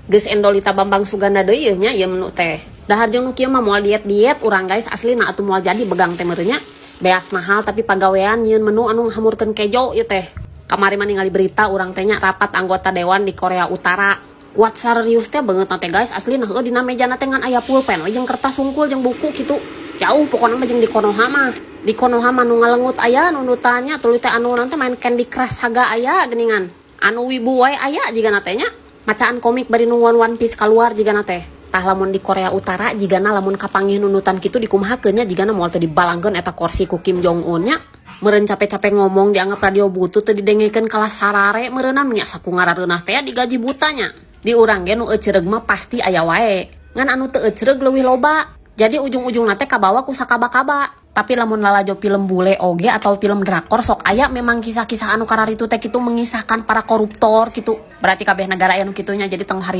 Geus Endolita Bambang Suganda deui yeuh nya ieu menu teh. Dahar jeung nu kieu mah moal diet-diet urang, guys, aslina atuh moal jadi begang teh meureun nya. Beas mahal tapi pagawean nyieun menu anu ngahamurkeun kejo ieu teh. Kamari mah ningali berita urang teh nya, rapat anggota dewan di Korea Utara. Kuat serius teh banget teh, guys, asli. Nah, dina mejana teh ngan aya pulpen we jeung kertas sungkul jeung buku kitu. Jauh pokoknya mah jeung di Konoha mah. Di Konoha mah nu ngalengut aya nundutannya, tuluy teh anu nanti main Candy Crush Saga aya geuningan. Anu wibu wae aya jigana teh nya. Macaan komik bari nungguan One Piece keluar jigana teh. Tah, lamun di Korea Utara jigana lamun kapanggih nundutan kitu dikumahakeun nya? Jigana moal teu dibalangkeun eta kursi ku Kim Jong Un nya. Meureun capek-capek ngomong dianggap radio butut, teu didengekeun, kalah sarare meureunnan nya, saku ngarareunah teh digaji butanya. Di urang ge nu ecereug mah pasti aya wae. Ngan anu teu ecereug leuwih loba. Jadi ujung-ujungna teh kabawa ku sakaba-kaba. Tapi lamun lalajo film bule oge atau film drakor, sok aya memang kisah-kisah anu kararitu teh kitu, mengisahkan para koruptor gitu. Berarti kabeh negara aya nu kitunya, jadi tong hari